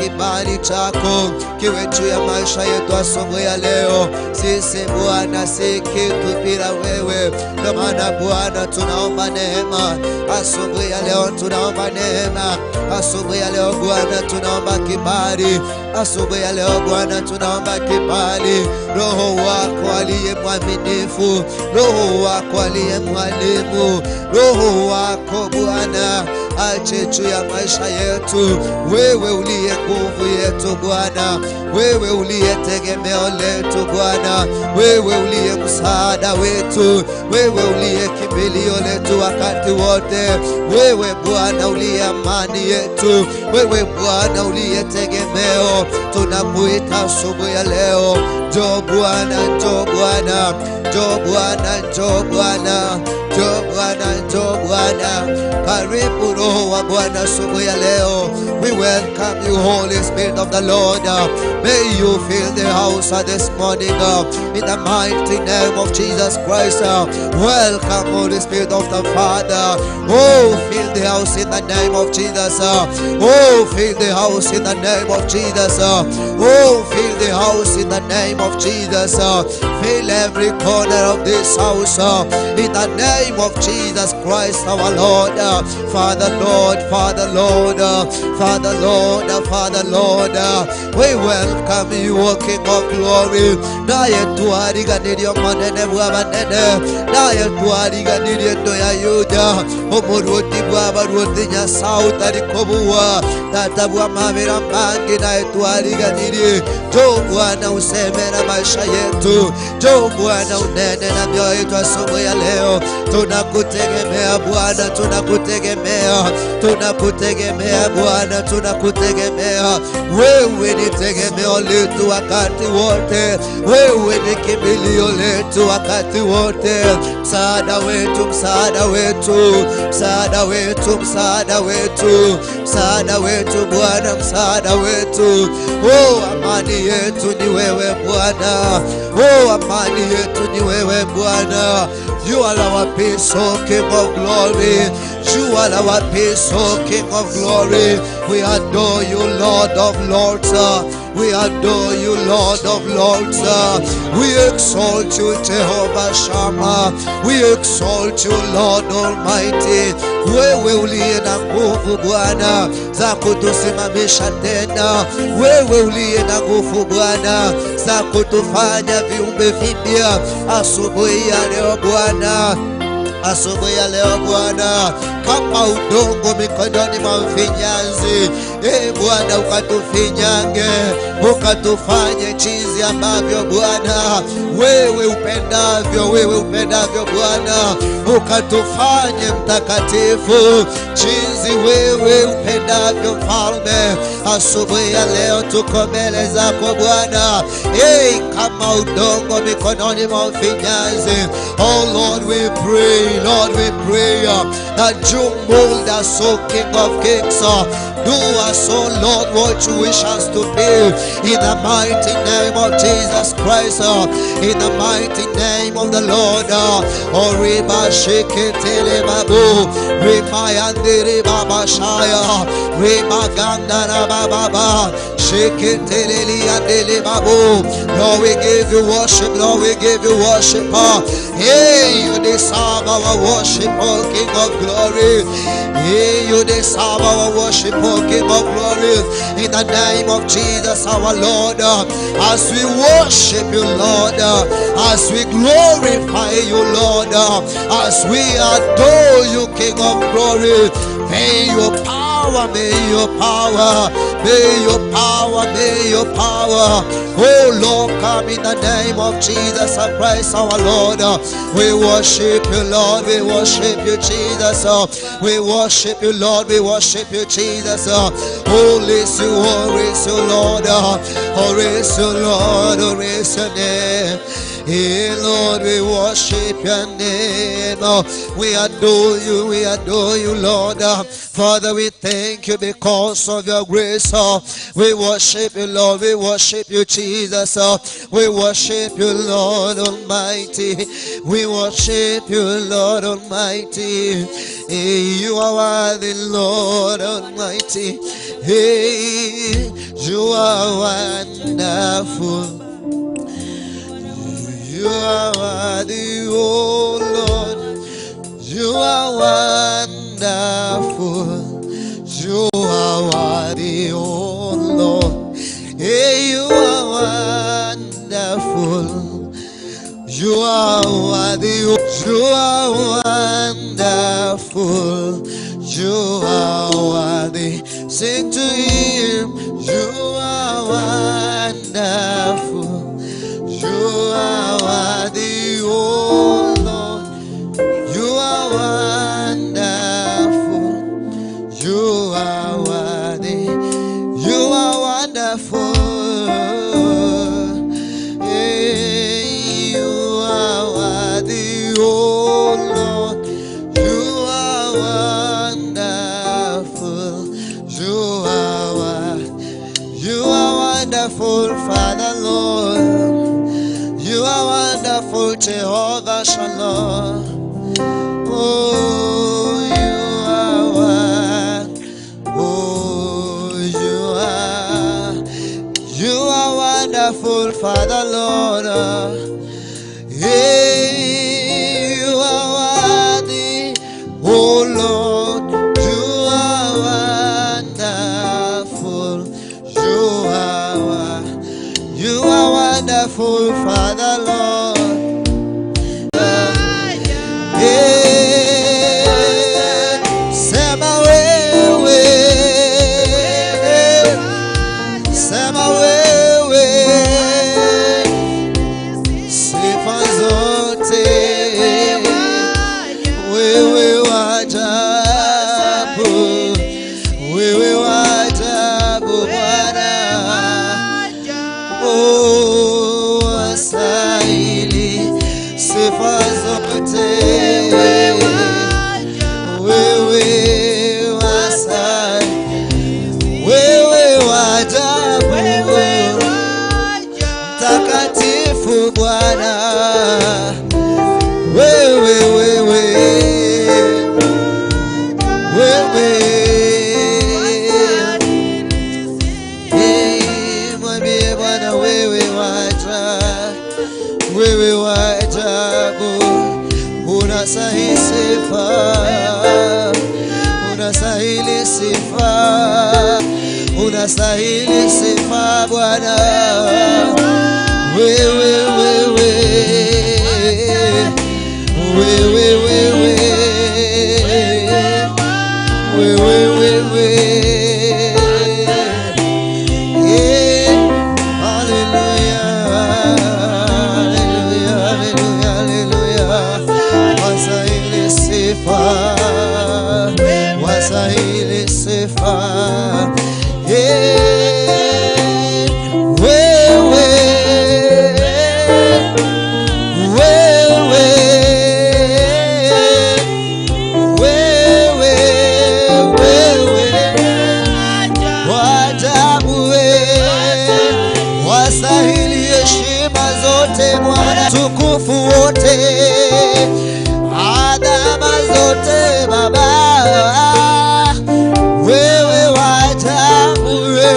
kibali chako kiwe juu ya maisha yetu asubuhi ya leo. Sisi Bwana si kitu bila wewe, ndio maana Bwana tunaomba neema asubuhi ya leo, tunaomba neema asubuhi ya leo Bwana, tunaomba kibali asubuhi ya leo Bwana, tunaomba kibali. Roho wako aliye mwaminifu, Roho wako aliye mwalimu, Roho wako Bwana ache juu ya maisha yetu. Wewe uliye nguvu yetu Bwana, wewe uliye tegemeo letu Bwana, wewe uliye msaada wetu, wewe uliye kimbilio letu wakati wote, wewe Bwana uliye amani yetu, wewe Bwana uliye tegemeo, tunakuita asubuhi ya leo. Njoo Bwana, njoo Bwana, njoo Bwana, njoo Bwana, njoo Bwana, njoo Bwana. Karibu Roho wa Bwana asubuhi ya leo. We welcome you, Holy Spirit of the Lord. May you fill the house this morning in the mighty name of Jesus Christ. Welcome, Holy Spirit of the Father. Oh, fill the house in the name of Jesus. Oh, fill the house in the name of Jesus. Oh, fill the house in the name of Jesus. Fill every corner of this house in the name of Jesus Christ, our Lord. Father, Lord, Father, Lord, Father, Lord, Father, Lord. We welcome you, O King of Glory. Naye twariganirie omonene bw'abanene, naye twariganirie endo ya Yuda, omoruoti bw'abaruoti Nyasaye otari kobua, tata bw'amabera mangi, naye twariganirie. Njoo Bwana useme na maisha yetu, njoo Bwana unene na mioyo yetu asubuhi ya leo. Tunakutegemea Bwana, tunakutegemea, tunakutegemea Bwana, tunakutegemea. Wewe ni tegemeo letu wakati wote, wewe ni kimbilio letu wakati wote, msaada wetu, msaada wetu, msaada wetu, msaada wetu, msaada wetu Bwana, msaada wetu. Oh, amani yetu ni wewe Bwana. Oh, amani yetu ni wewe Bwana. You are our peace, O King of glory. You are our peace, O King of glory. We adore you, Lord of lords. We adore you, Lord of lords. We exalt you, Jehovah Shammah. We exalt you, Lord Almighty. Wewe uliye na nguvu Bwana za kutusimamisha tena, wewe uliye na nguvu Bwana za kutufanya viumbe vipya asubuhi ya leo Bwana, asubuhi ya leo Bwana, kama udongo mikononi mwa mfinyanzi. E Bwana, ukatufinyange ukatufanye jinsi ambavyo Bwana wewe upendavyo, wewe upendavyo Bwana, ukatufanye mtakatifu jinsi wewe upendavyo Mfalme. Asubuhi ya leo tuko mbele zako Bwana, hey, kama udongo mikononi mwa mfinyanzi. Oh Lord, we pray, Lord, we pray that you mold us, O King of Kings. Do us, oh Lord, what you wish us to be. In the mighty name of Jesus Christ, in the mighty name of the Lord. Oh, Riba Sheketele Babu, Rimayandiri Baba Shaya, Rima Gandara Baba, Sheketeleli Andele Babu. Lord, we give you worship, Lord, we give you worship. Hey, you deserve our worship, O King of glory. Hey, you deserve our worship, O King of glory. In the name of Jesus, our Lord, as we worship you, Lord, as we glorify you, Lord, as we adore you, King of glory, may your power, may your power, may your power, may your power, oh Lord, come in the name of Jesus Christ, our Lord. We worship you, Lord. We worship you, Jesus. We worship you, Lord. We worship you, Jesus. Holy is you, holy is you, Lord. Holy is you, Lord. Holy is your name. Hey, Lord, we worship your name. We adore you, we adore you, Lord. Father, we thank you because of your grace. We worship you, Lord. We worship you, Jesus. We worship you, Lord Almighty. We worship you, Lord Almighty. Hey, you are worthy, Lord Almighty. Hey, You are wonderful. You are worthy, oh Lord. You are wonderful. You are worthy, oh Lord. Hey, you are wonderful. You are worthy. You are wonderful. You are worthy. Sing to him. You are wonderful. You are worthy, oh Lord. You are wonderful. You are worthy. You are wonderful. Hey, you are worthy, oh Lord. You are wonderful. You are worthy. You are wonderful, Father Lord. You are wonderful, Jehovah Shalom. Oh, you are one. Oh, you are. You are wonderful, Father Lord. Hey, you are worthy, oh Lord. You are wonderful. You are, you are wonderful, Father Lord. Hey, sema wewe, sema wewe, sifa zote, wewe wa ajabu, wewe wa ajabu Bwana. Oh, wastahili sifa zote, wewe wastahili, wewe wa ajabu, mtakatifu Bwana, wewe wewe wewe. Hey, mwambie Bwana wewe wa ajabu, wewe wa ajabu, unastahili sifa, unastahili sifa, unastahili sifa Bwana, wewe wewe wewe wewe wewe wewe. Yeah. Hallelujah, hallelujah, hallelujah, hallelujah. Wastahili sifa, wastahili sifa. Yeah. Wewe, wewe, wewe, wewe wa ajabu we, wastahili heshima zote Bwana, tukufu wote, adama zote Baba, wewe wa ajabu we,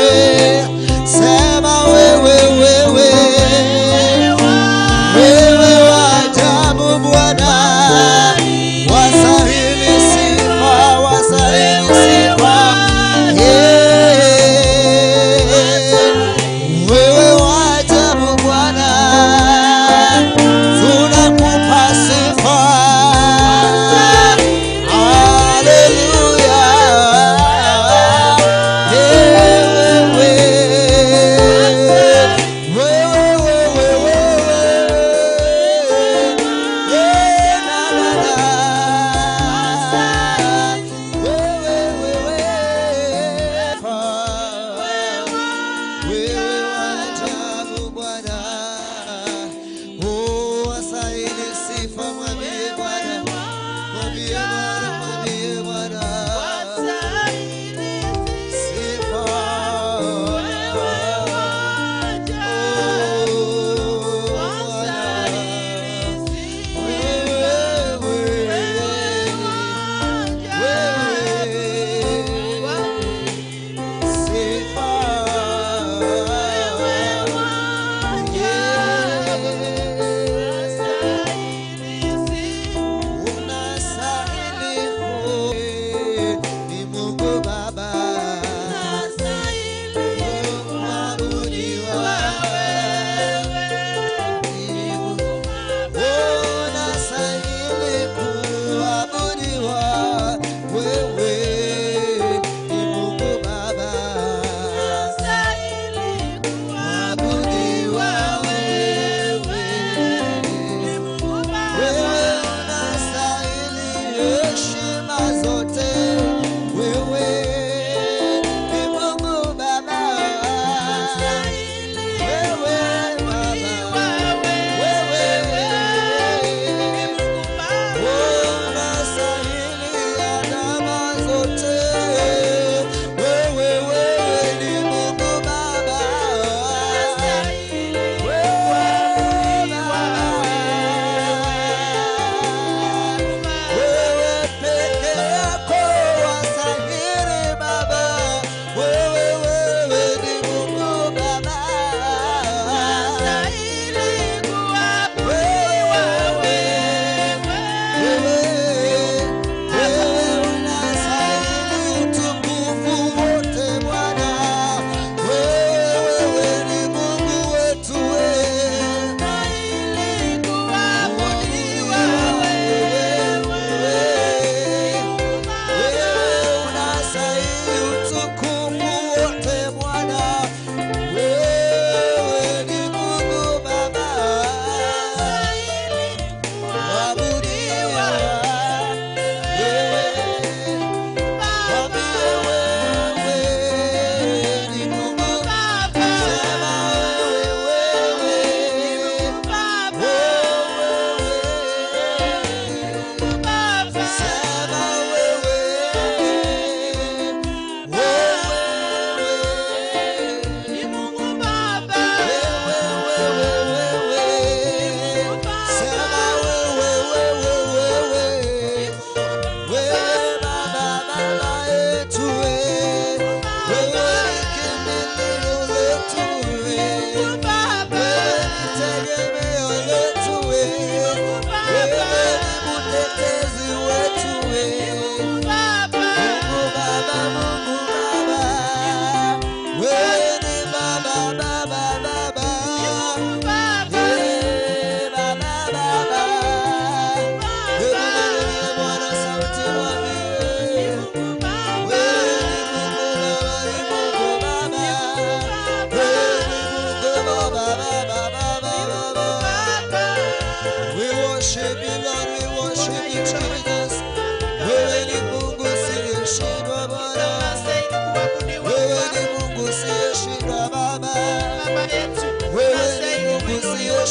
sema wewe, wewe, wewe wa ajabu Bwana, wastahili sifa, wastahili sifa. Yeah. Wewe wa ajabu Bwana, tunakuabudu.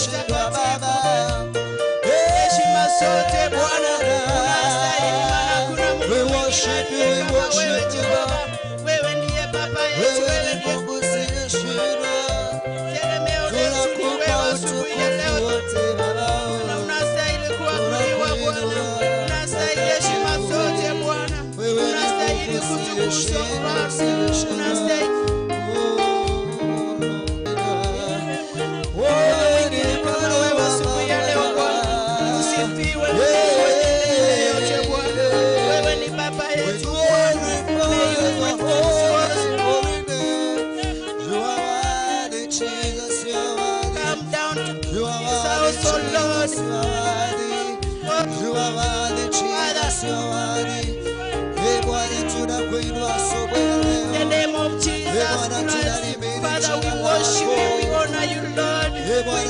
usiyeshindwa Baba. Heshima zote Bwana unastahili, maana hakuna Mungu We mwingine worship you, aliye we kama wewe worship you, Jehova. Wewe ndiye Baba yetu, Wewe wewe ni ndiye Mungu usiyeshindwa. tegemeo letu, ni Tunakupa wewe asubuhi ya utukufu leo. wote Baba. Na unastahili kuabudiwa Bwana, unastahili heshima zote Bwana, Wewe ni unastahili Mungu kutukuzwa usiyeshindwa, Bwana, usiyeshindwa. unastahili Wewe ni kama wewe asubuhi ya leo Bwana, usifiwe Mungu milele yote Bwana, wewe ni Baba yetu Bwana. May you be Come down to this house, oh Lord. In the name of Jesus Christ, Father, we worship you, we honor you, Lord. We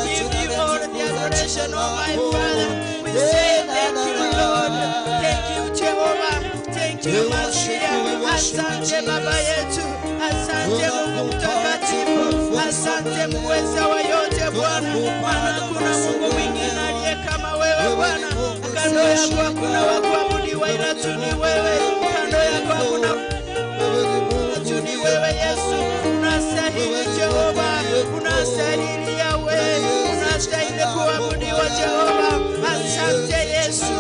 give you all the adoration, oh my Father. We say thank you, Lord. Thank you, Jehovah. Thank you, Masia. Asante Baba yetu, asante Mungu mtakatifu, asante muweza wa yote Bwana, maana hakuna Mungu mwingine aliye kama wewe Bwana. Kando yako hakuna wa kuabudiwa ila tu ni wewe. Kando yako hakuna tu ni wewe Yesu, unastahili Jehova, unastahili Yahwe, unastahili kuabudiwa Jehova. Asante Yesu,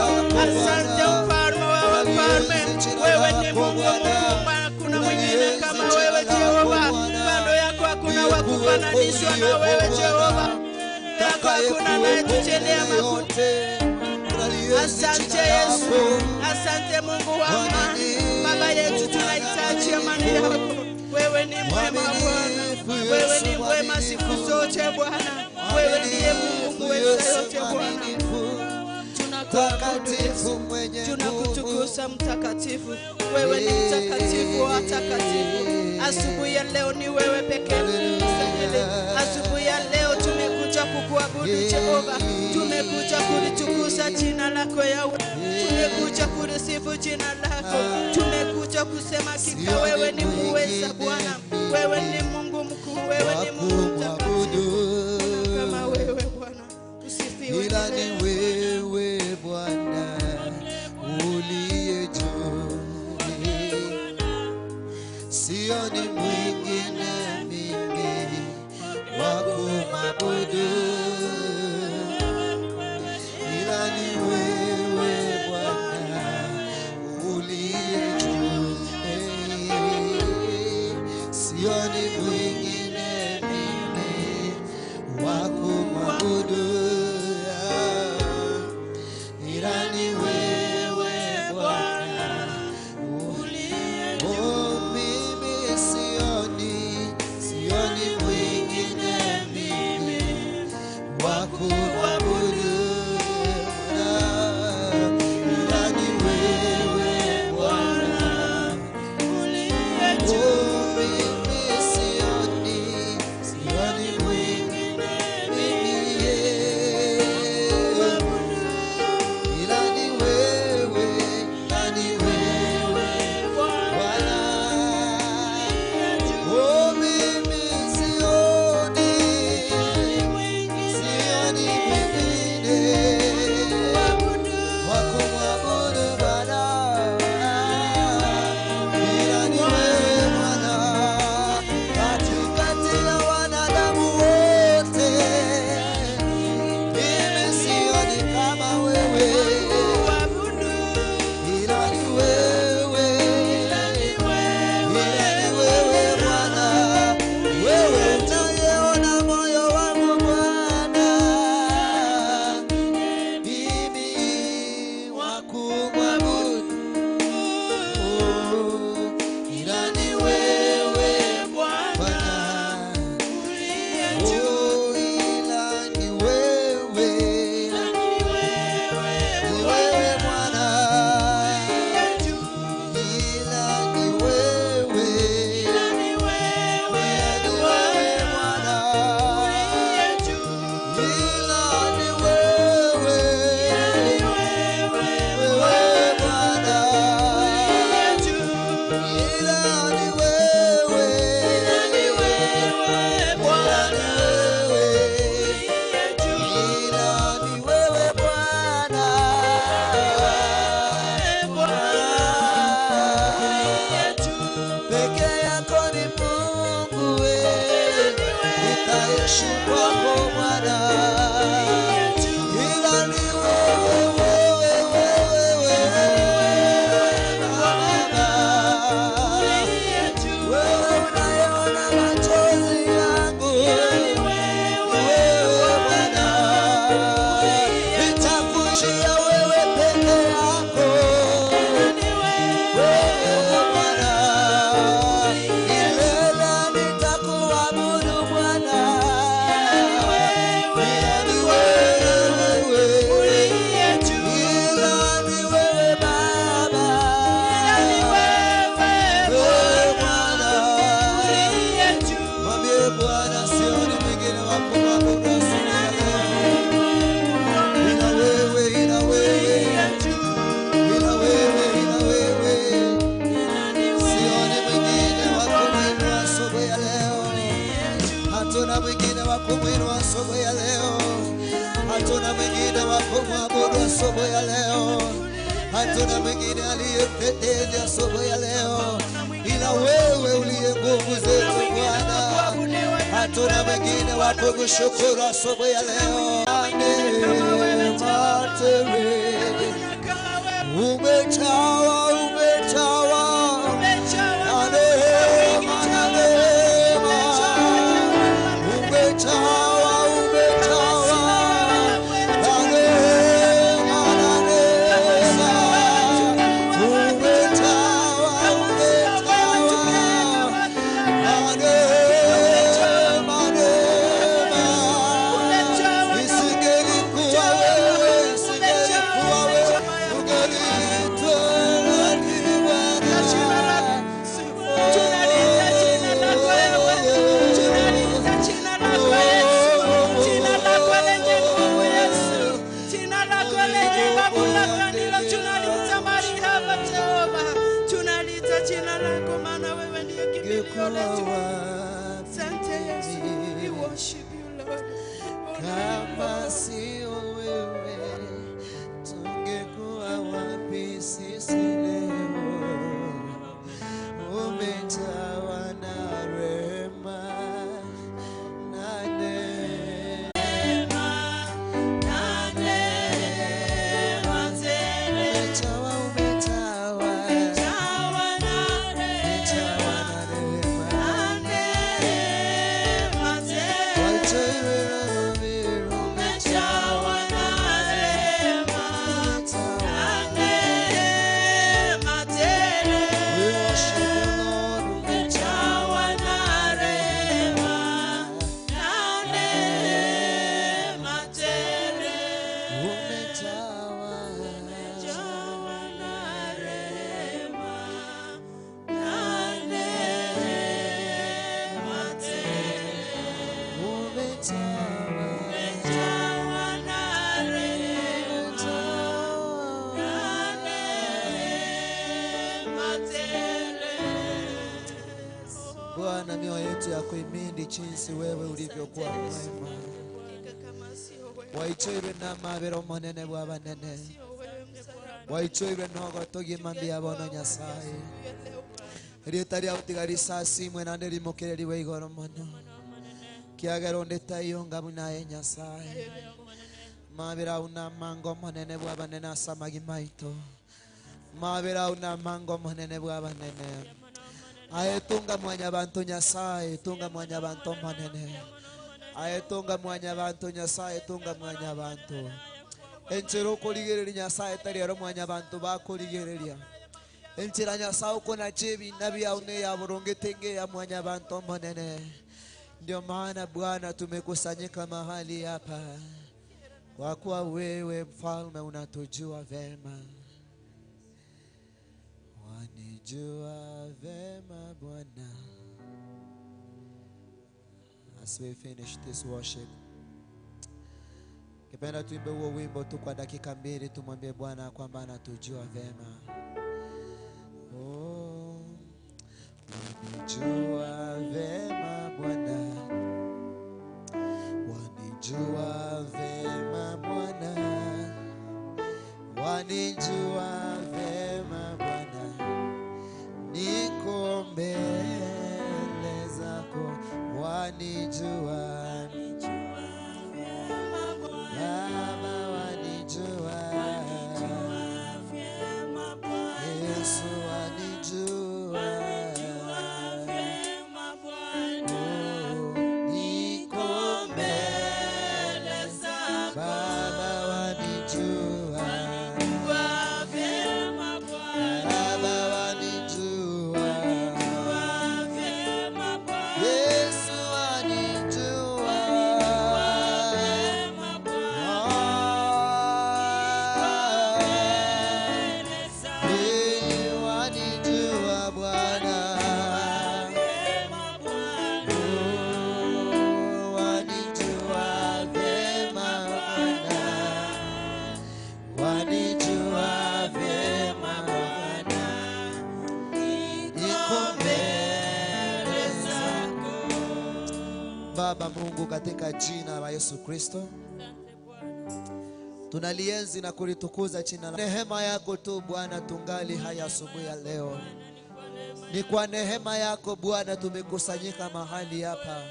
asante mfalme wa wafalme, wewe ni Mungu mkuu, hakuna mwingine kama wewe Jehova. Kando yako hakuna wa kufananishwa na wewe Jehova, yako hakuna anayetutendea makuu. Asante Yesu, asante Mungu wa amani. Baba yetu, tunahitaji amani yako. Wewe ni mwema Bwana, wewe ni mwema siku zote Bwana, wewe ndiye Mungu muweza yote Bwana. Tunakuabudu Yesu, tunakutukuza Mtakatifu. Wewe ni mtakatifu wa watakatifu. Asubuhi ya leo ni wewe pekee unastahili. Asubuhi ya leo tumekuja kukuabudu Jehova, tumekuja kulitukuza jina lako Yahweh, tumekuja kulisifu jina lako, tumekuja kusema hakika wewe ni muweza Bwana, wewe ni Mungu mkuu, wewe ni Mungu mtakatifu kama wewe Bwana. Usifiwe Ila ni milele. wewe Bwana uliye juu, sioni mwingine mimi wa kumwabudu, ila ni wewe Bwana uliye juu, sioni mwingine mimi wa kumwabudu, ila ni wewe Bwana Uliye Oh, mimi sioni, sioni mwingine mimi wa kumwabudu, ila ni wewe Bwana. uliye juu. Oh, mimi sioni, sioni mwingine mimi Nitaishi kwako Bwana, ila ni wewe, wewe, wewe, wewe Baba. Wewe unayeona machozi yangu, wewe Bwana, nitakuishia wewe peke yako. Wewe Bwana, milele nitakuabudu Bwana. Ila ni wewe, ila ni wewe Baba. Wewe Bwana, mwambie Bwana sioni mwingine wa kumwabudu asubuhi ya leo. Ila wewe, ila wewe, ila wewe, ila wewe. Sioni mwingine wa kumwinua asubuhi ya leo. Hatuna mwingine wa kumwinua asubuhi ya leo. Hatuna mwingine wa kumwabudu asubuhi ya leo. Hatuna mwingine aliyempendeza asubuhi ya leo, ila wewe uliye nguvu zetu Bwana. Hatuna mwingine wa kukushukuru asubuhi ya leo. Neema tele. Umejawa, umejawa na neema, na neema. Umejawa, umejawa na neema, na neema. Umejawa, umejawa na neema, neema. Isingelikuwa wewe, isingelikuwa wewe, ungelitoa nani Bwana? Jina lako maana wewe ndiye kimbilio letu. Asante Yesu. We worship you Lord. Kama sio wewe, tungekuwa wapi sisi leo? Umejawa na rehema na neema. Umejawa, umejawa, umejawa na rehema. Wacha iwe na Umejawa na rehema na neema tele. We worship you, Lord. Umejawa na rehema na neema tele. Umejawa. Umejawa na rehema na neema tele. Umejawa. Umejawa na rehema na neema tele. Bwana, mioyo yetu ya kuimindi jinsi wewe ulivyokuwa mwema. Hakika kama sio wewe, Waichoirwe na mabero monene bwa banene. sio wewe msalaba. Waichoirwe nogo tugima bono Nyasaye. Rieta ria gutiga risasi imwe nande rimokireriwe igoro mono. Kiagera onde taiyonga bunaye Nyasaye. Mabera una mango monene bwa banene ase amagima aito. Mabera una mango monene bwa banene. Aye tunga mwanya bantu Nyasaye, tunga mwanya bantu monene. Aye tunga mwanya bantu Nyasaye, tunga mwanya bantu. Enchera okorigereria Nyasaye tari ero mwanya bantu bakorigereria. Enchera Nyasaye okonacha ebina biao neya burungi ya mwanya bantu monene. Ndio maana Bwana tumekusanyika mahali hapa, kwa kuwa wewe mfalme unatujua vema. Wanijua vema Bwana. As we finish this worship, kipenda tuimbe huo wimbo tu kwa dakika mbili, tumwambie Bwana kwamba anatujua vema. Oh, wanijua vema Bwana, wanijua vema Bwana, wanijua vema Bwana, niko mbele zako, wanijua. Baba Mungu, katika jina la Yesu Kristo tunalienzi na kulitukuza jina la nehema yako tu Bwana, tungali haya asubuhi ya leo. Ni kwa nehema yako Bwana tumekusanyika mahali hapa.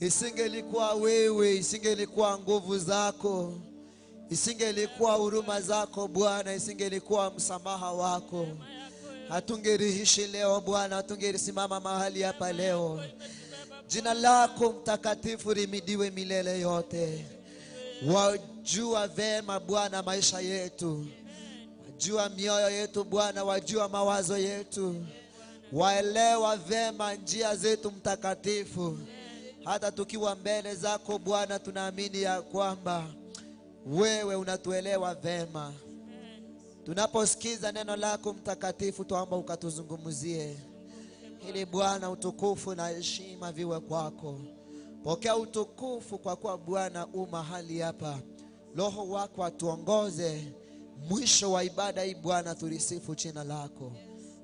Isingelikuwa wewe, isingelikuwa nguvu zako, isingelikuwa huruma zako Bwana, isingelikuwa msamaha wako, hatungeriishi leo Bwana, hatungerisimama mahali hapa leo. Jina lako mtakatifu limidiwe milele yote. Wajua vema Bwana maisha yetu, wajua mioyo yetu Bwana, wajua mawazo yetu, waelewa vema njia zetu mtakatifu. Hata tukiwa mbele zako Bwana, tunaamini ya kwamba wewe unatuelewa vema. Tunaposikiza neno lako mtakatifu, twaomba ukatuzungumzie, ili Bwana utukufu na heshima viwe kwako. Pokea utukufu kwa kuwa Bwana u mahali hapa. Roho wako atuongoze mwisho wa ibada hii Bwana, tulisifu jina lako.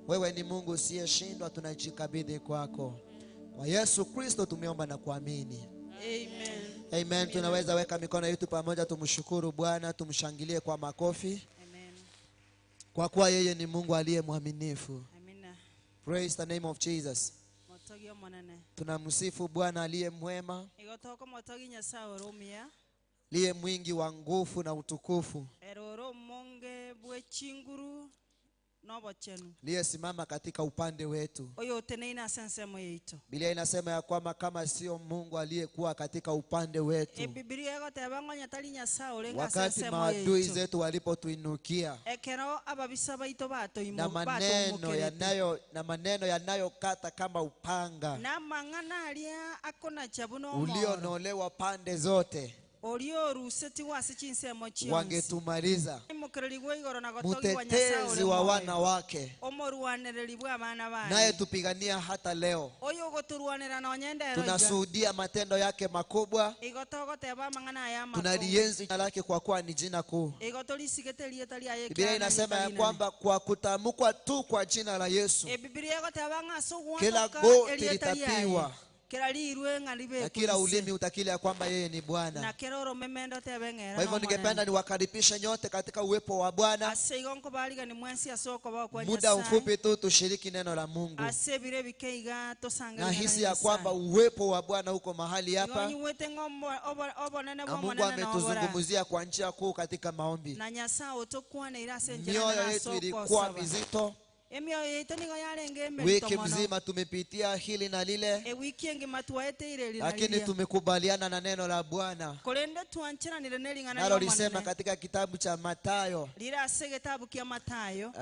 Wewe ni Mungu usiyeshindwa, tunajikabidhi kwako. Kwa Yesu Kristo tumeomba na kuamini. Amen. Amen. Tunaweza weka mikono yetu pamoja, tumshukuru Bwana, tumshangilie kwa makofi, Amen. kwa kuwa yeye ni Mungu aliye mwaminifu. Amina. Praise the name of Jesus. Motogi omonene. Tunamsifu Bwana aliye mwema, Igo tokomotogi Nyasaye ore omuya, aliye mwingi wa nguvu na utukufu, ere ore omonge bwe chinguru n'obochenu, aliyesimama katika upande wetu. oyo oteneine ase ensemo yaito. Biblia inasema ya kwamba kama sio Mungu aliyekuwa katika upande wetu, Ebibilia egoteba ng'onya tari Nyasaye orenge ase wakati ensemo maadui yaito. zetu walipotuinukia Ekero ababisa baito na maneno batoimokerete yanayo na maneno yanayokata kama upanga namang'ana aria akonacha buna omoro ulionolewa pande zote, oria orusetiwe ase chinsemo chionsi wangetumaliza. imokereri bwa igoro na gotogiwa Nyasaye Mtetezi ore wa moyo wana wake, omorwanereri bwa abana naye baye tupigania hata leo. oyo ogotorwanera nonya endero iga Tunashuhudia matendo yake makubwa, igo togoteba amang'ana aya amakong'u tunalienzi jina lake kwa kuwa ni jina kuu. igo torisigete erieta riaye Biblia ekiagera inasema ya nerieta rinene. kwamba kwa kutamkwa tu kwa jina la Yesu Ebibilia egoteba ng'a ase Kila ogwantoka goti erieta riaye litapigwa. kera rirwe ng'a na kila ribekwise ulimi utakiri ya kwamba yeye ni na Bwana. kera oromemende otebe ng'era Kwa hivyo ningependa niwakaribishe nyote katika uwepo wa Bwana. ase igo nkobarigani mwensi ase okobao kwa Muda Nyasaye mfupi tu tushiriki neno la Mungu. ase ebiro ebike iga tosangere Nahisi ya kwamba uwepo wa Bwana uko mahali hapa nyiwete ng'a obonene na bwa Mungu omonene nobora ametuzungumzia kwa njia kuu katika maombi. na Nyasaye otokwaneire ase enchera Mioyo nene yetu ase ilikuwa okosaba mizito, emioyo yaito nigo yarenge emerito wiki mono mzima tumepitia hili na lile, ewiki engima twaeteire eri na lakini riria tumekubaliana na neno la Bwana korende twancheranire nering'ana nalo lisema riomonene katika kitabu cha Mathayo rire ase egetabu kia Mathayo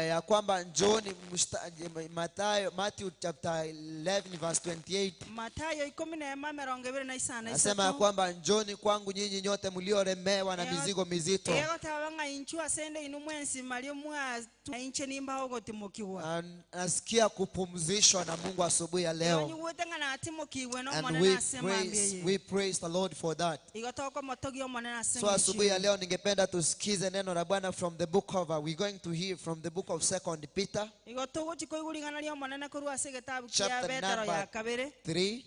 ya kwamba njooni Mathayo, Matthew chapter 11 verse 28 Mathayo ikumi na ema emerongo ebere na isano nasema ya isato kwamba njooni kwangu nyinyi nyote mliolemewa na mizigo mizito. egoteba ng'a inchu ase ende inu mwensi maria mwa inche nimbaho gotimokigwa Na nasikia kupumzishwa na Mungu asubuhi ya leo. onyigwete ng'a natimokiwe And nomonene we ase mambia praise, eye we praise the Lord for that. igo tokomotogia omonene ase So asubuhi ya eng'encho leo ningependa tusikize neno la Bwana from the book of we're going to hear from the book of Second Peter igo togochi koigwa ring'ana ria omonene korwa ase egetabu kia chapter Petero ya number kabere 3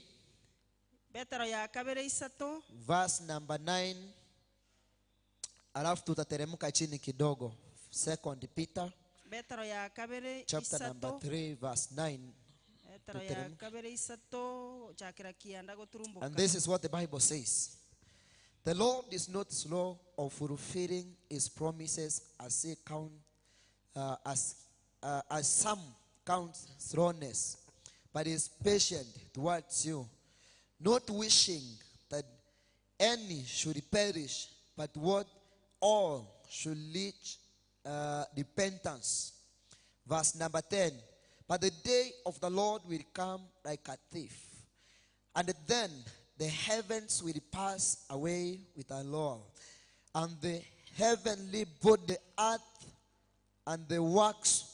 Petero ya kabere isato verse number 9, alafu tutateremka chini kidogo. Second Peter Petero ya kabere chapter number isato 3 verse 9. Petero ya tuteremke. kabere isato chakira kianda goturumbuka And this is what the Bible says. The Lord is not slow of fulfilling his promises as he count, as some count slowness, but is patient towards you, not wishing that any should perish, but what all should reach repentance. Verse number 10. But the day of the Lord will come like a thief. And then the heavens will pass away with a roar, and the heavenly body, the earth, and the works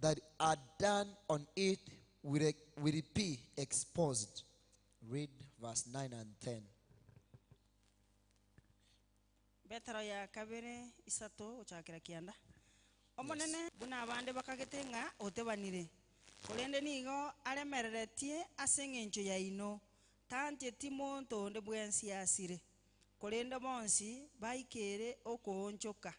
that are done on it will be exposed. Read verse 9 and 10. Petero ya kabere isato ochakira kianda omonene buna abande bakagete ng'a otebanire korende nigo aremereretie ase eng'encho yaino Tancheti monto onde bwensi asire, korende bonsi baikere okoonchoka.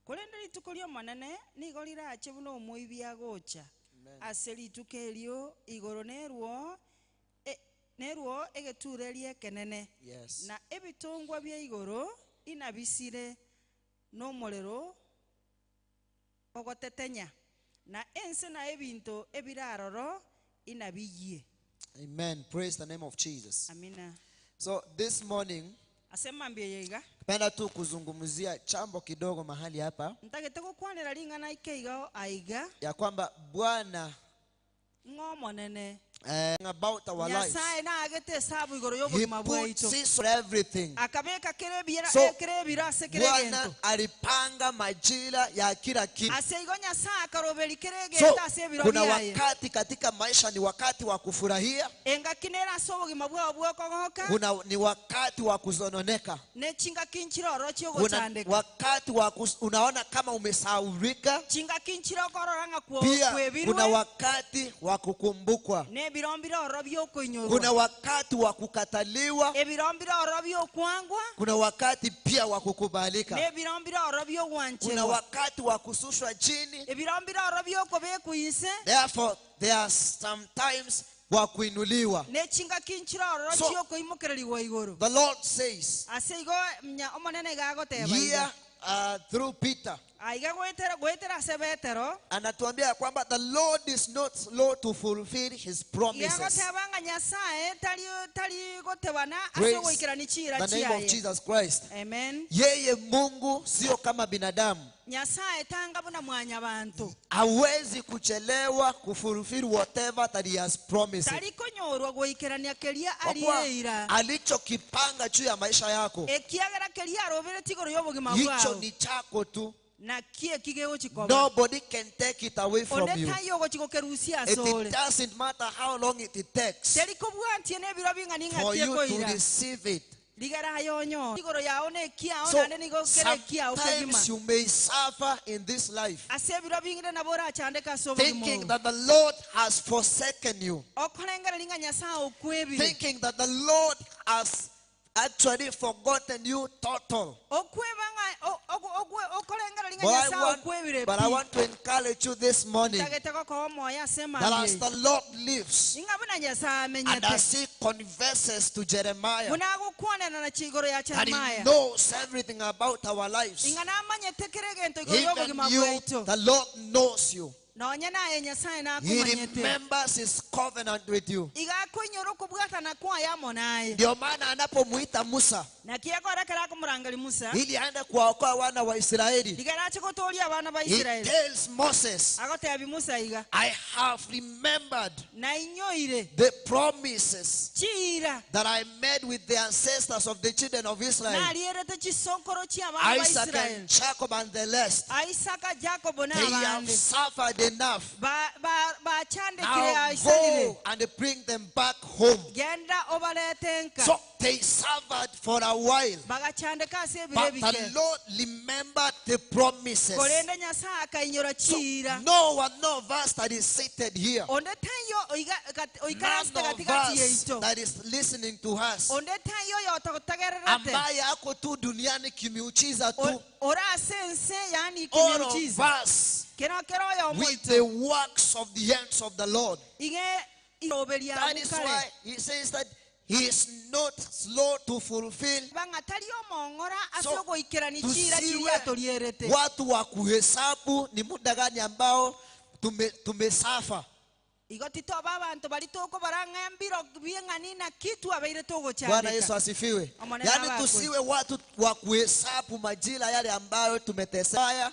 Korende rituko ri'Omonene nigo rirache buna omoibi agocha. Ase rituko erio igoro nerwo nerwo egetureri ekenene, na ebitongwa bia igoro inabisire nomorero ogotetenya, na ense na ebinto ebire aroro inabiyie. Amen. Praise the name of Jesus. Amina. So this morning Ase mambia eye iga. Penda tu kuzungumzia chambo kidogo mahali hapa Ntagete gokwanera ring'ana ike iga aiga. ya kwamba Bwana Ng'a Omonene. eh, about our lives. Nyasae naagete esabu igoro He y'obogima put bwaito. season everything. Akabeka kera ebiera So, kera ebiro ase kera Bwana egento. alipanga majira ya kila kitu. Ase igo Nyasae akaroberia kera So egento ase ebiro kuna biaye. wakati katika maisha ni wakati wa kufurahia, Engaki nere ase obogima bwao bw'okogoka, kuna ni wakati wa kuzononeka, ne chingaki nchire ororo kuna chi'ogochandeka. wakati wa kus, unaona kama umesahaulika. Chingaki nchire okorora ng'a kwo- Pia kuna kwebirwe, wakati wa kukumbukwa, na ebiro mbire ororo kuna bi'okoinyorwa. wakati wa kukataliwa, Ebiro mbire ororo bi'okwangwa, kuna wakati pia wa na kukubalika, ebiro mbire ororo kuna bi'ogwancherwa. wakati wa kusushwa chini. Ebiro mbire ororo bi'okobekwa inse, Therefore there are sometimes wa kuinuliwa. ne chingaki nchire ororo So chi'okoimokererigwa igoro. the Lord says Ase igo nya- Omonene iga agoteba here iga. through Peter Aiga goetera goetera ase Petero, anatuambia ya kwamba the Lord is not slow to fulfill his iga promises. agoteba ng'a Nyasaye tari tari gotebana ase Praise ogoikerania chiira the name of chiaye. Jesus Christ. Amen. Yeye Mungu sio kama binadamu, Nyasaye tanga buna mwanyabanto. hawezi kuchelewa kufulfill whatever that he has promised. Tari konyorwa goikerania keria Kwa kuwa arieira. alichokipanga juu ya maisha yako Ekiagera keria arobereti igoro y'obogima hicho bwao. ni chako tu. Naki eki gegochikoba. Nobody can take it away from Onde you. taiyo ogochigokerusia It asore. doesn't matter how long it takes Teri kobwantie n'ebiro bing'ani for ng'aki you to ekoira. receive it. Rigera ayonyo. Igoro yao nekiao So naende nigo kere ekiao kegima. sometimes you may suffer in this life Ase ebiro bingire nabo orachandeke ase obogima thinking obo. that the Lord has forsaken you, Okorengereria ng'a Nyasaye okwebire. thinking that the Lord has actually forgotten you total. Okweba ng'a o- o- okwe- okorengereria ng'a But I Nyasaye want, okwebire but I pi. want to encourage you this morning Ntagete gokoa omoyo ase that as emambia the Lord lives eye. Ing'a buna Nyasaye and amenyete. as he converses to Jeremiah, Buna agokwanera na chigoro ya that he Jeremiah. knows everything about our lives. Ing'a namanyete kera egento igoro Even y'obogima you, bwaito. the Lord knows you. Nonye naye Nyasaye He nakomanyete. remembers his covenant with you. Iga akoinyora okobwatana kwaye amo naye. Ndio maana anapomuita Musa Naki ekora ekero akomorangeri Musa, ili aende kuwaokoa wana wa Israeli, rigera ache gotoria abana ba he Israeli. tells Moses, Agotebi Musa iga, I have remembered nainyoire the promises chiira that I made with the ancestors of the children of Israel, narierete chisokoro chia abana ba Isaac Israeli. and Jacob and the rest. Isaka, Jacob They have n'abande suffered enough. Ba- ba- bachandekire Now aisanire go and bring them back home. genda obarete nka So they suffered for a while. bagachandeka ase ebiro But the ebike Lord remembered the promises. korende Nyasaye akainyora So chiira no one of us that is seated here, onde taiyo oiga- gat- none oikarasete of gatigati us yaito that is listening to us, onde taiyo oyotogotegererete ambaye ako tu duniani kimiujiza tu, ore ase ense yaani all of kimiujiza us kero kero oyomo with the works of the hands of the Lord. ige iroberia That is abwo why kare he says that he is not slow to fulfill. bang'a tari omong'ora ase So, ogoikerania chiira tusiwe chiria atorierete watu wa kuhesabu ni muda gani ambao tume, tumesafa. Igo titoba abanto bari tokobara ng'a embiro bieng'ani naki twabeire Bwana Yesu togochandeka. asifiwe. Omonene Yaani abakwe. tusiwe watu wa kuhesabu majira yale ambayo tumeteseka.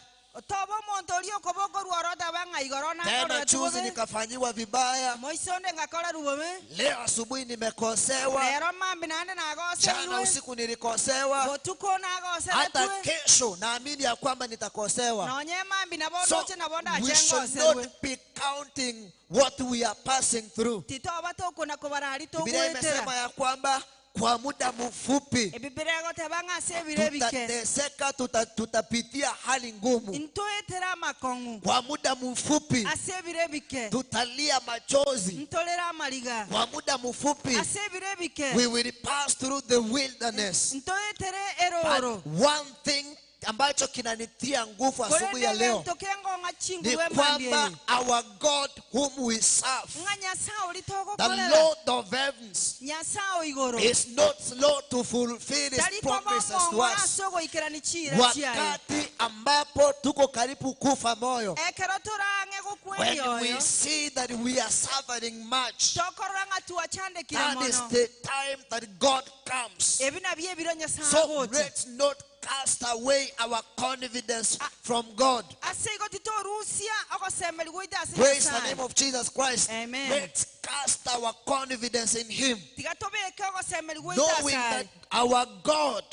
Toba omonto oria okobokorwa oro oteba ng'a igoro Tena nakorera juzi bobe nikafanyiwa vibaya, moise onde ngakorerwa bobe leo asubuhi nimekosewa, rero mambi naende jana nagoseirwe usiku nilikosewa, botuko hata nagoseretwe kesho naamini ya kwamba nitakosewa. nonye mambi nabo So ndoche nabo we ndache should ngoserwe not be counting what we are passing through. titoba tokona kobarari Biblia imesema togwetera ya kwamba kwa muda mfupi Ebibilia egoteba ng'a ase ebiro ebike tutateseka, tutapitia hali ngumu. Ntoetere amakong'u Kwa muda mfupi ase ebiro ebike tutalia machozi. Ntorere amariga Kwa muda mfupi ase ebiro ebike we will pass through the wilderness. Ntoetere eroro. But one thing ambacho kinanitia nguvu asubuhi ya Korende leo egento kengong'a ni chinguru emambia kwamba eye our God whom we serve, ng'a Nyasaye oria the togokorera, Lord of heavens, Nyasaye o igoro, is not slow to fulfill his tari koba promises to omong'ora us. ase ogoikerania chiira chiaye. Wakati ambapo tuko karibu kufa moyo, Ekero torang'e gokwa when we emioyo, see that we are suffering much, tokorora ng'a twachandekire that is mono. the time that God comes. Ebi nabio ebiro Nyasaye So agocha. let's not cast away our confidence from God. Ase igo titorusia ogosemeria gwaito ase Praise the Nyasaye. name of Jesus Christ. Amen. Let's cast our confidence in Him, Tiga tobeke ogosemeria gwaito knowing ase that aye. our God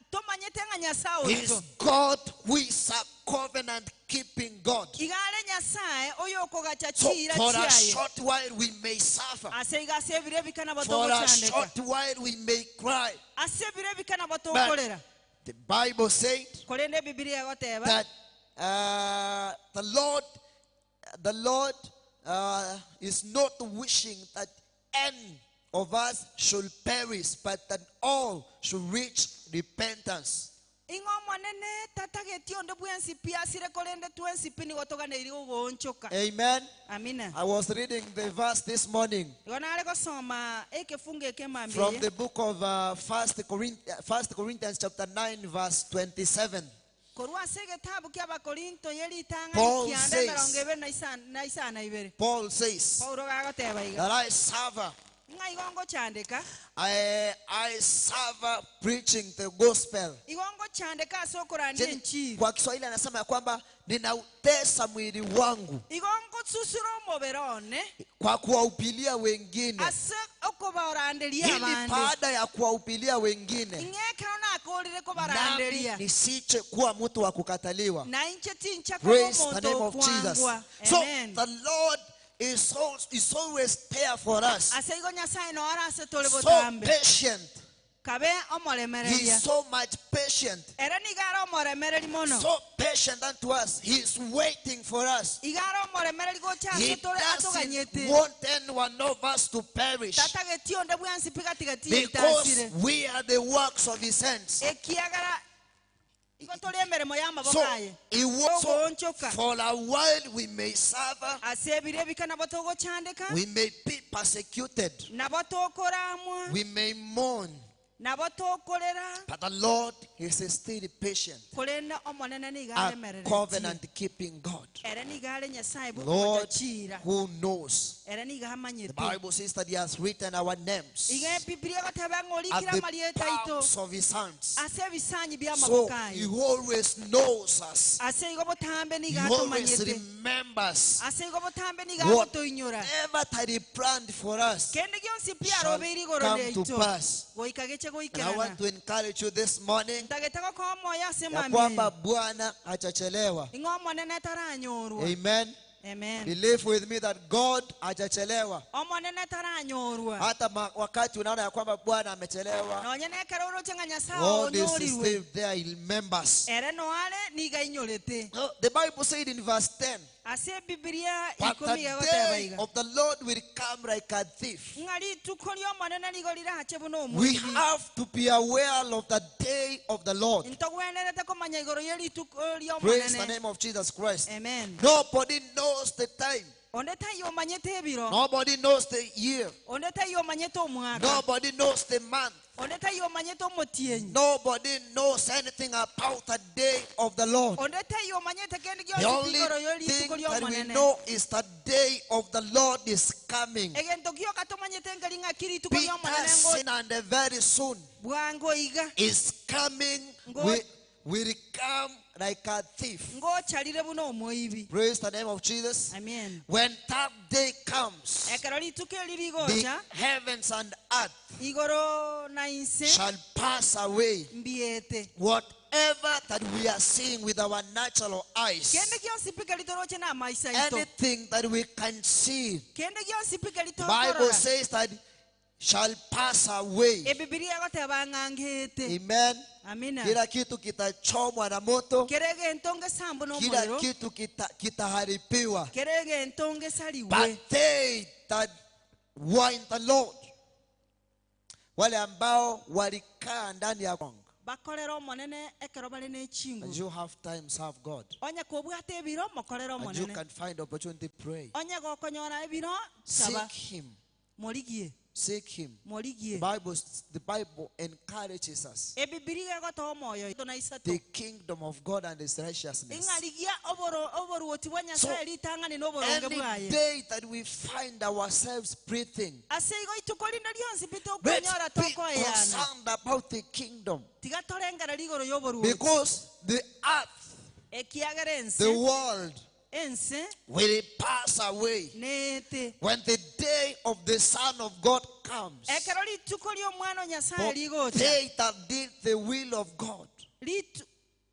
Tomanyete ng'a Nyasaye is oito. God who is a covenant keeping God. Iga are Nyasaye oyokogacha So chiira for a chiaye. short while we may suffer. Ase iga ase ebiro ebika nabo For a togochandeka. short while we may cry. Ase ebiro ebika nabo But tokorera. the Bible said Korende Bibilia egoteba that the Lord is not wishing that any of us should perish, but that all should reach repentance. Ing'o Omonene tatageti onde bwensi pi asire korende twensi pi nigo toganeirie gogoonchoka. Amen. Amina. I was reading the verse this morning Igo nare gosoma ekefungo eke mambia from eye. the book of 1 Corinthians chapter 9 verse 27. Korwa ase egetabu kia Abakorinto ye ritang'ani Paul kianda says, emerongo ebere na na isana ibere. Paul says Paulo gagoteba iga. that I suffer. Ng'a igo ngochandeka. I suffer preaching the gospel. Igo ngochandeka ase okorandia Chini, enchiri. kwa Kiswahili anasema ya kwamba ninautesa mwili wangu Igo ngosusura omobere one kwa kuwahubiria wengine, ase okobaranderia ili abande. baada ya kuwahubiria wengine Ing'ekero nakorire kobaranderia. nami nisiche kuwa mtu wa kukataliwa. Na inche tincha koba Praise the omonto name of Jesus. okwangwa. So Amen. the Lord is always there for us. Ase igo Nyasaye no arase tore So botambe. patient. Kabe omoremereria. He is so much patient. Ere nigo are omoremereri mono. So patient unto us. He is waiting for us. Iga are omoremereri gocha He ase tore doesn't atoganyete. want any one of us to perish. Tatageti onde bwensi pi gatigati Because etasire. we are the works of his hands. Ekiagera igo tore emeremo y'amaboko So aye. he wants Ogoonchoka. for a while we may suffer, Ase ebiro ebika nabo togochandeka. we may be persecuted, Nabo tokoramwa. we may mourn, Nabo tokorera. but the Lord is still patient, Korende Omonene nigo a aremerereti. covenant keeping God. Ere nigo are Nyasaye Lord bw'ogochira. who knows. Ere nigo The amanyete. Bible says that he has written our names Iga Bibilia egoteba ng'a at orikire the amarieta aito palms of his hands. ase ebisanyi So by'amaboko aye. he always knows us. Ase igo botambe He nigo always atomanyete. remembers Ase igo botambe nigo agotoinyora. whatever that he planned for us Kende gionsi pi shall arobeire igoro come to riaito. pass. Goika geche And I goikerana. want to encourage you this morning Ntagete gokoa omoyo ase ya mambia kwamba eye. Bwana hajachelewa. Ing'o Omonene taranyorwa. Amen. Amen. Believe with me that God hajachelewa. Omonene taranyorwa. Hata wakati unaona ya kwamba Bwana amechelewa, Nonye nekero oroche ng'a Nyasaye God is onyoriwe. still there. He remembers. Ere noare nigo ainyorete. No, the Bible said in verse 10, Ase Bibilia but the ikomi egoteba day iga. of the Lord will come like a thief. Ng'a rituko ri'Omonene nigo rirache buna We omoibi. have to be aware of the day of the Lord. Ntogwenerete komanya igoro y'erituko Praise the ri'Omonene. name of Jesus Christ. Amen. Nobody knows the time. Onde taiyo omanyete ebiro. Nobody knows the year. Onde taiyo omanyete omwaka. Nobody knows the month. Onde taiyo omanyete omotienyi. Nobody knows anything about the day of the Lord. Onde taiyo omanyete kende The gionsi only igoro thing y'erituko that we ri'Omonene. know is the day of the Lord is coming. Egento gioka tomanyete nkeri ng'aki rituko Peter ri'Omonene ngo sin and very soon bwango iga. is coming. Ngo Will come like a thief. Ngocharire buna omoibi. Praise the name of Jesus. Amen. When that day comes, Ekero rituko eri the rigocha, heavens and earth igoro na inse shall pass away. mbiete. Whatever that we are seeing with our natural eyes, Kende gionsi pi keritoroche na amaiso aito. anything that we can see, Kende gionsi pi the Bible keritokorora. says that shall pass away. Ebibilia egoteba ng'a ngete. Amen. Amina. Kila kitu kitachomwa na moto, Kera egento ngesambu kila n'omorero, kitu kita, kitaharibiwa. kera egento ngesariwe. But they that were in the Lord, wale ambao walikaa ndani ya Bakorera Omonene ekero bare ne And chinguru. you have time, serve God. Onye kobwate ebiro, mokorere And you Omonene. can find opportunity, pray. Onye gokonyora ebiro, saba. Seek Him. Morigie. Seek Him. The Morigie. Bible, the Bible encourages us. Ebibilia egotoa omoyo na isato. The kingdom of God and His righteousness. Ing'arigia oboro oboruoti bwa Nyasaye So, ritang'ani na oboronge Any bwaye. day that we find ourselves breathing, Ase igo ituko rinde rionsi pi let's tokonyora be tokoeyana. concerned about the kingdom. Tiga torengera rigoro y'oboruoti. Because the earth, Ekiagera the ense, world, ense will pass away. nete. When the day of the Son of God comes, Ekero rituko ri'omwana o Nyasaye but rigocha. they that did the will of God Ritu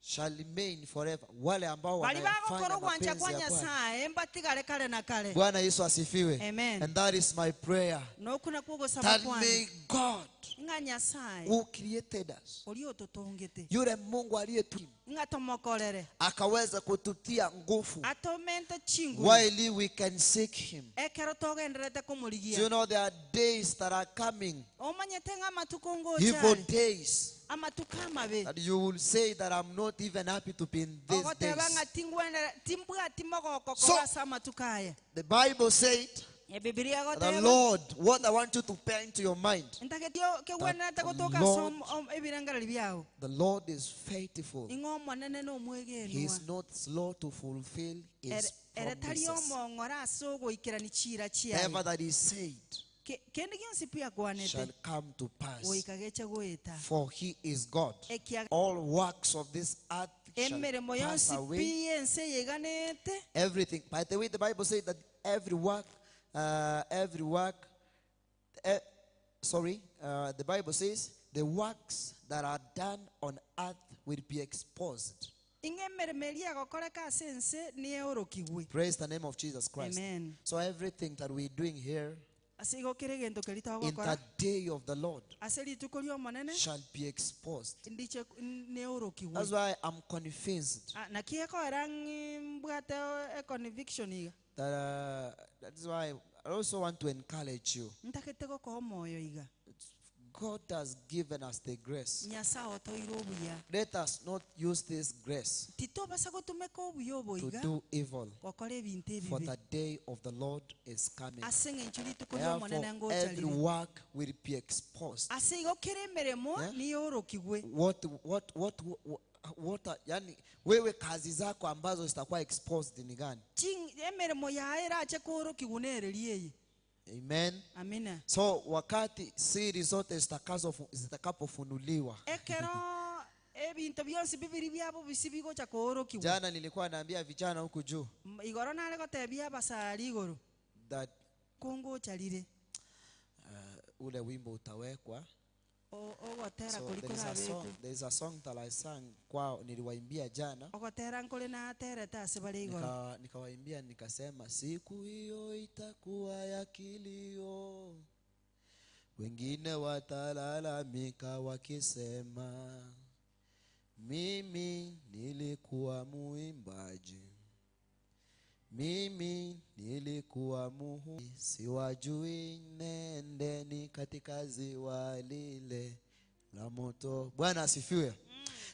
shall remain forever. Wale ambao bari wanayafanya bagokora ogwancha kwa mapenzi ya Bwana. Nyasaye mbatigare kare na kare. Bwana Yesu asifiwe. Amen. And that is my prayer. Nokuna kwogosaba That kwane. may God Ng'a Nyasaye who created us, oria ototongete. yule Mungu aliyetu Ng'a tomokorere. akaweza kututia nguvu Atomente chinguru. while we can seek him. Ekero togenderete Do you komorigia. know there are days that are coming, Omanyete ng'a amatuko evil ngocha. days, Amatuko amabe. that you will say that I'm not even happy to be in these Ogoteba days. ng'a tingwenere timbwati mogoko So- koba ase amatuko aya. The Bible said, Ebibilia the egoteba. Lord, what I want you to pay into your mind, Ntagetio kegwenerete That gotoka ase Lord- ebirengereri biao. the Lord is faithful. Ing'o omonene na He omwegenwa. is not slow to fulfill his Ere ere tari promises. omong'ora ase ogoikerani chira chiaye. Never that he said Kende gionsi pi shall akwanete come to pass. goika geche goeta. For he is God. Ekia All works of this earth shall emeremo pass yonsi away. pi ense yeganete Everything. By the way, the Bible says that every work, every work, sorry, the Bible says the works that are done on earth will be exposed. ing'e emeremo eria egokoreka ase ense nieorokigwe. Praise the name of Jesus Christ. Amen. So everything that we're doing here Ase igo kere egento keria in togokora the day of the Lord ase rituko ri'omonene shall be exposed. ndiche neorokigwe. That's why I'm convinced Ah, naki ekoera ng'i mbwate econviction iga. that that's why I also want to encourage you. Ntagete gokoa omoyo iga. God has given us the grace. Nyasaye otoire obuya. Let us not use this grace Titobasa gotumeka obuya obo to iga do evil, gokora ebinto for ebibe. the day of the Lord is coming. Ase eng'encho rituko ri'omonene Therefore, every ngocharire. work will be exposed. Ase igo kera emeremo Yeah. niyorokigwe. What are, yani, wewe kazi zako ambazo zitakuwa exposed ni gani? Emeremo yaye erache koorokigwa nereri eye. Amen. Amina. So wakati siri zote zitakapofunuliwa. Ekero ebinto bionsi bibiri byabo bisi bigocha koorokigwa. Jana nilikuwa naambia vijana huku juu Igoro nare gotebia abasari igoro that kongocharire ule wimbo utawekwa. Ogotera So kori there is a song, korabekwe. there is a song that I sang kwao, niliwaimbia jana. Ogotera nkore naterete ase bare igoro. Nikawaimbia nikasema, siku hiyo itakuwa ya kilio, wengine watalalamika wakisema, mimi nilikuwa muimbaji, mimi nilikuwa muhu, siwajui, nendeni katika ziwa lile la moto. Bwana asifiwe.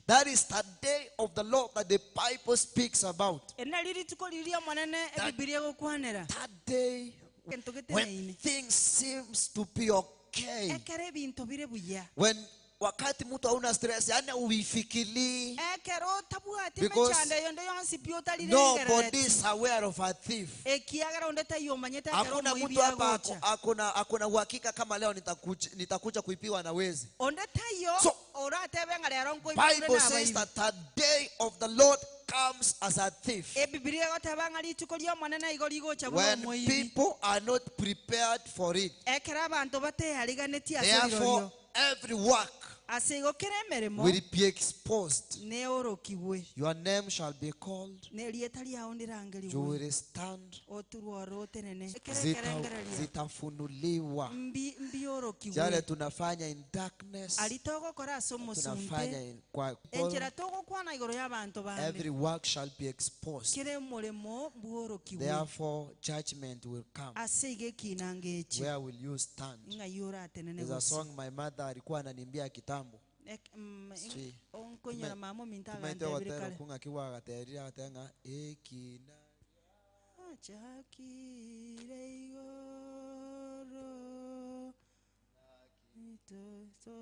That is the day of the Lord that the Bible speaks about. Ena riri tuko riria monene ebibilia egokwanera. That day Egento when geteneine. things seems to be okay. Ekero ebinto bire buya. When wakati mtu hauna stress, yani uifikiri. Ekero otabwati Because emechando yonde yonsi pi Nobody otarirengerereti. is aware of a thief. Ekiagera onde taiomanyete ekero Hakuna omoibi mtu hapa agocha. akona uhakika kama leo nitakuja kuipiwa na wezi. Onde taiyo So, oratebe ng'a rero nkoibire Bible says n'abaibi. that the day of the Lord comes as a thief. Ebibilia egoteba ng'a rituko ri'omonene igo rigocha buna When omoibi. people are not prepared for it. Ekero abanto bateyariganetie ase Therefore, rirorio. every work Ase igo kera emeremo will be exposed. neorokigwe, Your name shall be called, na erieta riao you ndirangerigwe, will stand, oturwe oro otenene. Ekero zita, ekerengererio zitafunuliwa. mbi mbiorokigwe, Yale tunafanya in darkness, aria togokora ase tunafanya omosunte, in, kwa, enchera togokwana igoro y'abanto bande, every work shall be exposed. kera omoremo mbworokigwe, Therefore, judgment will come. ase iga ekina ngechi, Where will you stand? ng'ai oratenene There's a gose. song my mother alikuwa ananiambia kitambo. Sijui. Onkonyora mama ominto Tumaite agantebire gotera kare. okwo ng'aki gwagaterire agateba ng'a ekina Achakire igoro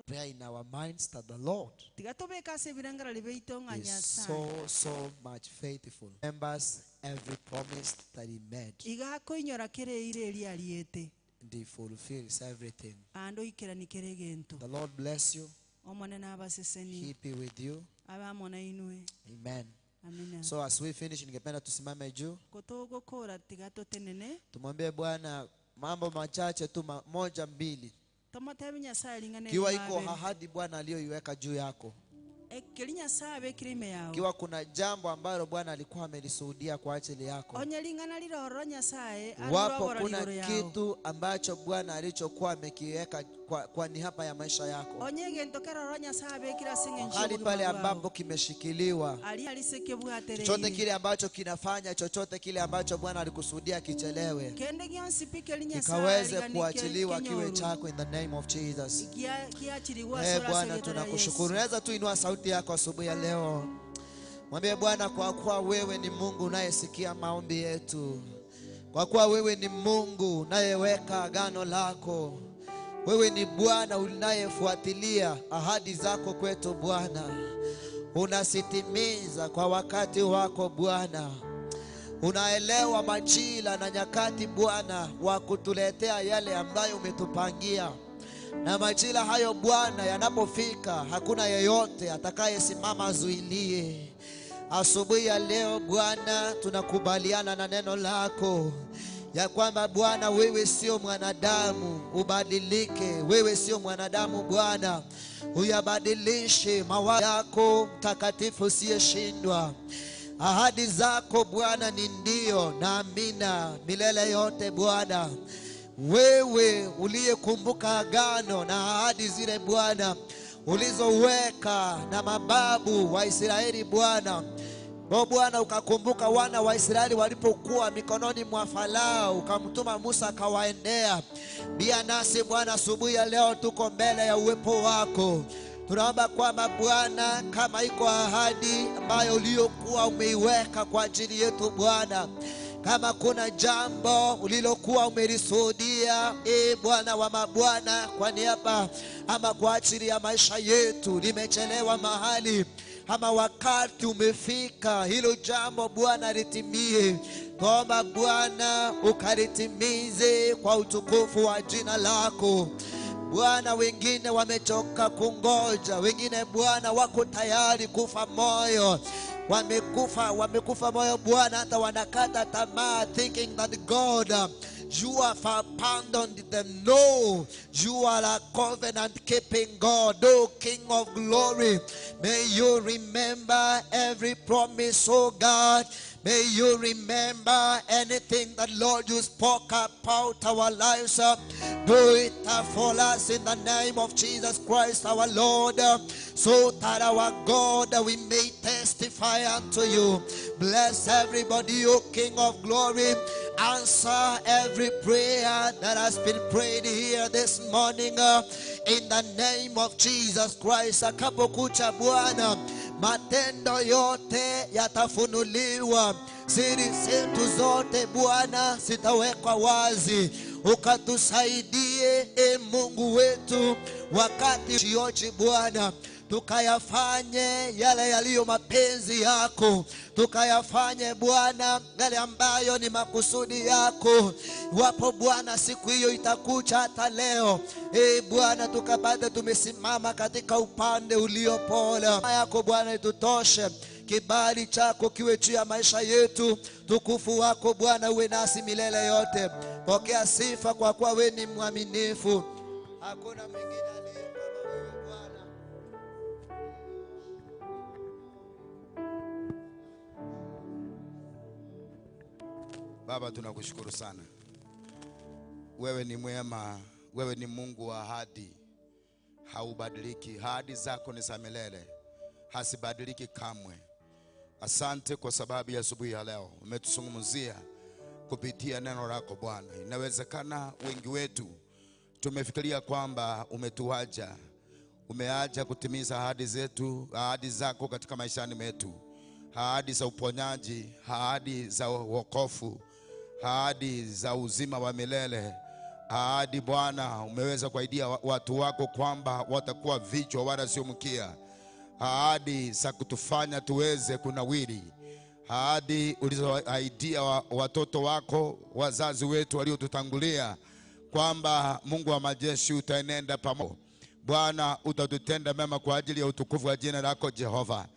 prayer in our minds that the Lord Tiga tobeke ase ebirengereri biaito ng'a is Nyasaye so so much faithful. Remembers every promise that he made iga akoinyora kere eira eria ariete and he fulfills everything. ande oikerani kere egento. The Lord bless you. Omonene abaseseni He be with you. abe amo na inwe. Amen. Amina. So as we finish, ningependa tusimame juu, Kotogokora tiga totenene tumwambie Bwana mambo machache tu, moja mbili. tomotebi Nyasaye ring'ana Kiwa iko erimabere. ahadi Bwana aliyoiweka juu yako, Ekeri Nyasaye abekire ime yao, kiwa kuna jambo ambalo Bwana alikuwa amelisuhudia kwa ajili yako, onye ring'ana riroro Nyasaye wapo arurobora kuna igoro yao, kitu ambacho Bwana alichokuwa amekiweka kwa niaba ya maisha yako, onye egento keroro Nyasaye abekire ase eng'encho hali y'obogima pale bwao, ambapo kimeshikiliwa, aria arise chochote kebwatereire kile ambacho kinafanya, chochote kile ambacho Bwana alikusudia kichelewe, kende gionsi pi keri Nyasaye kikaweze arigani kuachiliwa kiwe kenyoru chako in the name of Jesus. Kiachiliwa Eh, ase ase Bwana erieta ria tunakushukuru. Yesu. Unaweza tu inua sauti yako asubuhi ya leo, mwambie Bwana, kwa kuwa wewe ni Mungu unayesikia maombi yetu, kwa kuwa wewe ni Mungu unayeweka agano lako, wewe ni Bwana unayefuatilia ahadi zako kwetu. Bwana, unasitimiza kwa wakati wako Bwana. Unaelewa majira na nyakati Bwana wa kutuletea yale ambayo umetupangia. Na majira hayo Bwana yanapofika, hakuna yeyote atakayesimama azuilie. Asubuhi ya leo Bwana, tunakubaliana na neno lako ya kwamba Bwana, wewe sio mwanadamu ubadilike. Wewe sio mwanadamu Bwana uyabadilishe mawazo yako, mtakatifu usiyeshindwa. Ahadi zako Bwana ni ndio na amina milele yote Bwana. Wewe uliyekumbuka agano na ahadi zile Bwana ulizoweka na mababu wa Israeli Bwana. O Bwana, ukakumbuka wana wa Israeli walipokuwa mikononi mwa Farao, ukamtuma Musa akawaendea. Pia nasi Bwana, asubuhi ya leo tuko mbele ya uwepo wako. Tunaomba kwamba Bwana, kama iko ahadi ambayo uliyokuwa umeiweka kwa ajili yetu Bwana, kama kuna jambo ulilokuwa umelisuhudia, e Bwana wa mabwana, kwa niaba ama kwa ajili ya maisha yetu, limechelewa mahali ama wakati umefika, hilo jambo Bwana litimie. Tuomba Bwana ukalitimize kwa utukufu wa jina lako Bwana. Wengine wamechoka kungoja, wengine Bwana wako tayari kufa moyo, wamekufa moyo Bwana, hata wanakata tamaa, thinking that God, you have abandoned them. No, you are a covenant keeping God, O King of glory. May you remember every promise, oh God. May you remember anything that, Lord, you spoke about our lives. Do it for us in the name of Jesus Christ, our Lord, so that our God, we may testify unto you. Bless everybody, O King of glory. Answer every prayer that has been prayed here this morning, in the name of Jesus Christ. Akapokucha Bwana, matendo yote yatafunuliwa, siri zetu zote Bwana zitawekwa wazi. Ukatusaidie e Mungu wetu, wakati chiochi Bwana, tukayafanye yale yaliyo mapenzi yako, tukayafanye Bwana yale ambayo ni makusudi yako. Iwapo Bwana siku hiyo itakucha hata leo, e Bwana, tukapate tumesimama katika upande uliopola yako Bwana, itutoshe. Kibali chako kiwe juu ya maisha yetu, tukufu wako Bwana uwe nasi milele yote. Pokea sifa kwa kuwa wewe ni mwaminifu, hakuna mwingine aliye kama wewe Bwana. Baba, tunakushukuru sana. Wewe ni mwema, wewe ni Mungu wa ahadi, haubadiliki. Ahadi zako ni za milele, hazibadiliki kamwe. Asante kwa sababu ya asubuhi ya leo umetuzungumzia kupitia neno lako Bwana. Inawezekana wengi wetu tumefikiria kwamba umetuacha, umeacha kutimiza ahadi zetu, ahadi zako katika maishani mwetu, ahadi za uponyaji, ahadi za wokovu, ahadi za uzima wa milele, ahadi Bwana umeweza kuahidia watu wako kwamba watakuwa vichwa wala sio mkia, ahadi za kutufanya tuweze kunawiri, ahadi ulizoahidia watoto wako, wazazi wetu waliotutangulia, kwamba Mungu wa majeshi utaenenda pamoja. Bwana, utatutenda mema kwa ajili ya utukufu wa jina lako Jehova.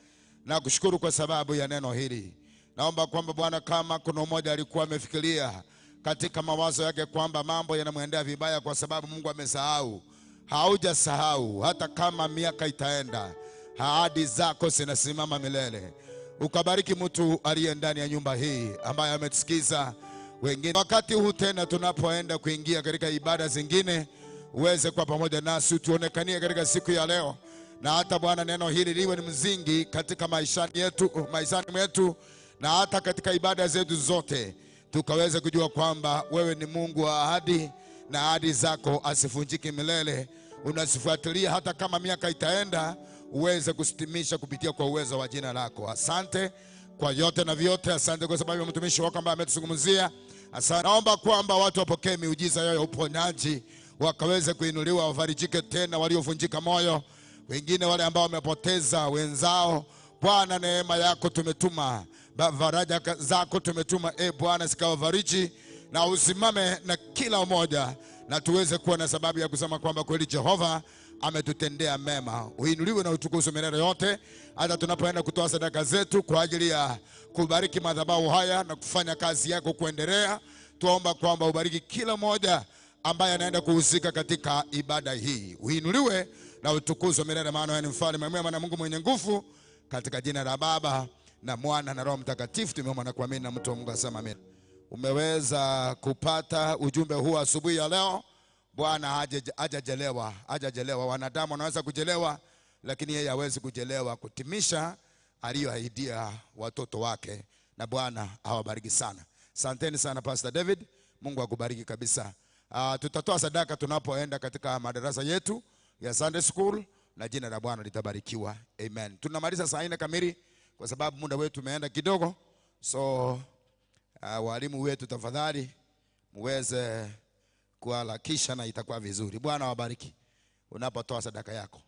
Nakushukuru kwa sababu ya neno hili. Naomba kwamba Bwana, kama kuna mmoja alikuwa amefikiria katika mawazo yake kwamba mambo yanamwendea vibaya kwa sababu Mungu amesahau, haujasahau. Hata kama miaka itaenda, ahadi zako zinasimama milele. Ukabariki mtu aliye ndani ya nyumba hii ambaye ametusikiza wengine. Wakati huu tena tunapoenda kuingia katika ibada zingine, uweze kuwa pamoja nasi, tuonekanie katika siku ya leo, na hata Bwana neno hili liwe ni mzingi katika maisha yetu, maishani mwetu na hata katika ibada zetu zote, tukaweze kujua kwamba wewe ni Mungu wa ahadi na ahadi zako asivunjike milele, unazifuatilia hata kama miaka itaenda, uweze kusitimisha kupitia kwa uwezo wa jina lako. Asante kwa yote na vyote. Asante kwa sababu ya mtumishi wako ambaye ametuzungumzia. Asante. Naomba kwamba watu wapokee miujiza yao ya uponyaji, wakaweze kuinuliwa, wafarijike tena waliovunjika moyo, wengine wale ambao wamepoteza wenzao. Bwana, neema yako tumetuma, faraja zako tumetuma, e Bwana, zikawafariji na usimame na kila mmoja, na tuweze kuwa na sababu ya kusema kwamba kweli Jehova ametutendea mema. Uinuliwe na utukuzwe milele yote, hata tunapoenda kutoa sadaka zetu kwa ajili ya kubariki madhabahu haya na kufanya kazi yako kuendelea. Tuomba kwamba ubariki kila mmoja ambaye anaenda kuhusika katika ibada hii. Uinuliwe na utukuzwe milele, maana wewe ni mfalme mwema na Mungu mwenye nguvu. Katika jina la Baba na Mwana na Roho Mtakatifu tumeomba na kuamini, na mtu wa Mungu asema amen. Umeweza kupata ujumbe huu asubuhi ya leo. Bwana hajachelewa, hajachelewa. Wanadamu wanaweza kuchelewa, lakini yeye hawezi kuchelewa kutimisha aliyoahidia watoto wake, na Bwana awabariki sana. Asanteni sana Pastor David, Mungu akubariki kabisa. Tutatoa sadaka tunapoenda katika madarasa yetu ya Sunday School, na jina la Bwana litabarikiwa. Amen. Tunamaliza saa 4 kamili kwa sababu muda wetu umeenda kidogo, so walimu wetu tafadhali muweze kuharakisha na itakuwa vizuri. Bwana awabariki unapotoa sadaka yako.